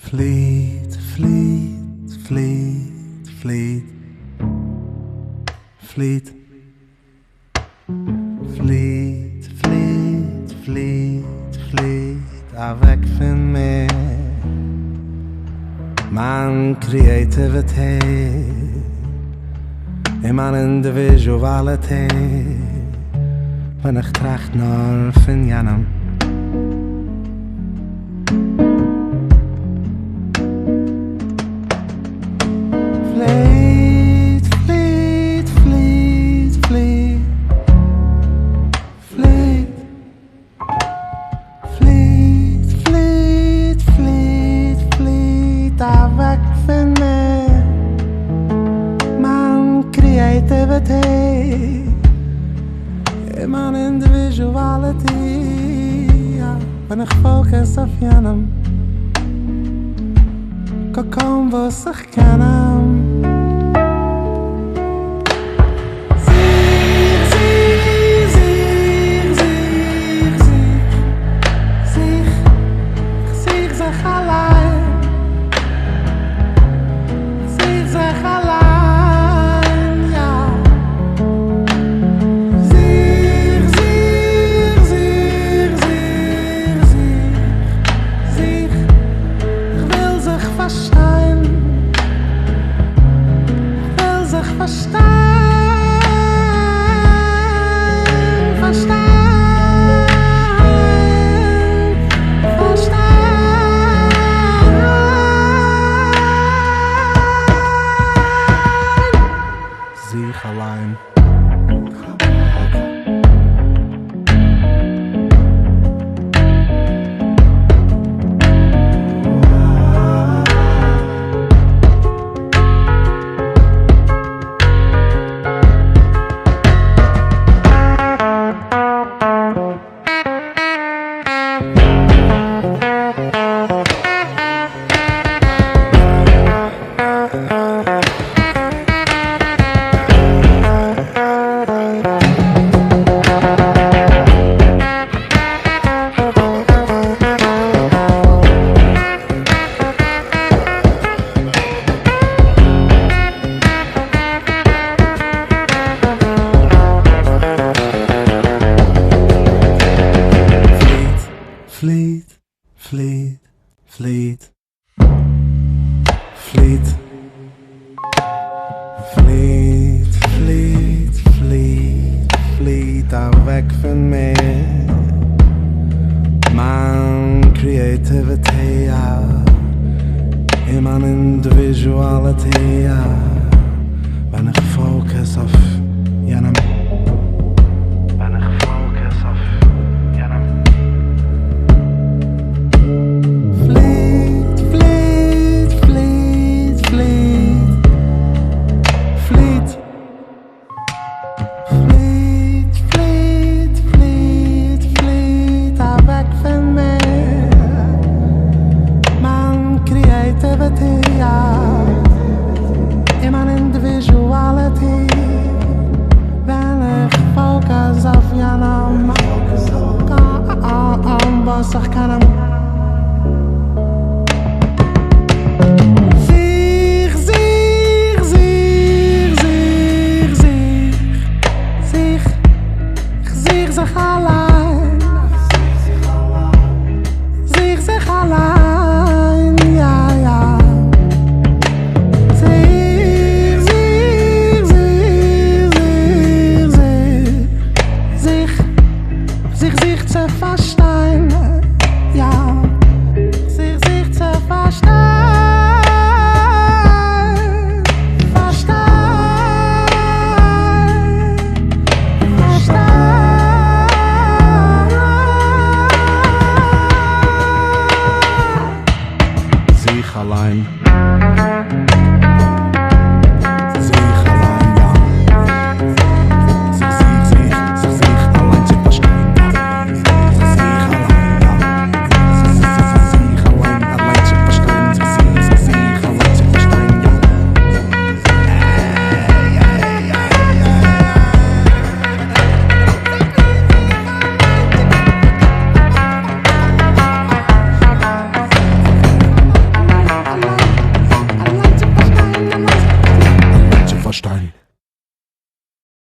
פליט, פליט, פליט, פליט, פליט. פליט, פליט, פליט, פליט אוועק פון מיר מיין creativity און מיין individuality ווען איך טראכט נאר פון יענעם. פליט, פליט, פליט, פליט, פליט, פליט, פליט, פליט, פליט אוועק פון מיר מיין creativity און מיין individuality, יא, ווען איך focus אויף יענעם, קוים וואס איך קען אים. זיך, זיך, זיך, זיך, זיך, זיך, איך זיך זיך אליין, איך זיך זיך אליין, יא. זיך, זיך, זיך, זיך, זיך, זיך, איך וויל זיך פארשטיין, איך וויל זיך פארשטיין, פארשטיין, פארשטיין. זיך אליין. פליט, פליט, פליט, פליט. פליט, פליט, פליט, פליט אוועק פון מיר מיין creativity, יא, און מיין individuality, יא, ווען איך focus אויף יענעם. ווען איך focus אויף יענעם. פליט, פליט, פליט, פליט, פליט. פליט, פליט, פליט, פליט אוועק פון מיר מיין creativity, יא, און מיין individuality ווען איך focus אויף יענעם, וואס איך קען אים. זיך, זיך, זיך, זיך, זיך, זיך, איך זיך זיך אליין, זיך זיך אליין, יא, יא. זיך, זיך, זיך, זיך, זיך, זיך, זיך, זיך צו פארשטיין, יא. זיך, זיך צו פארשטיין, פארשטיין, פארשטיין. זיך אליין. זיך אליין, יא. זיך, זיך, זיך, זיך, זיך אליין צו פארשטיין, יא. זיך, זיך אליין, יא. זיך, זיך, זיך, זיך אליין, אליין צו פארשטיין. זיך, זיך, זיך, זיך אליין צו פארשטיין, יא. פארשטיין.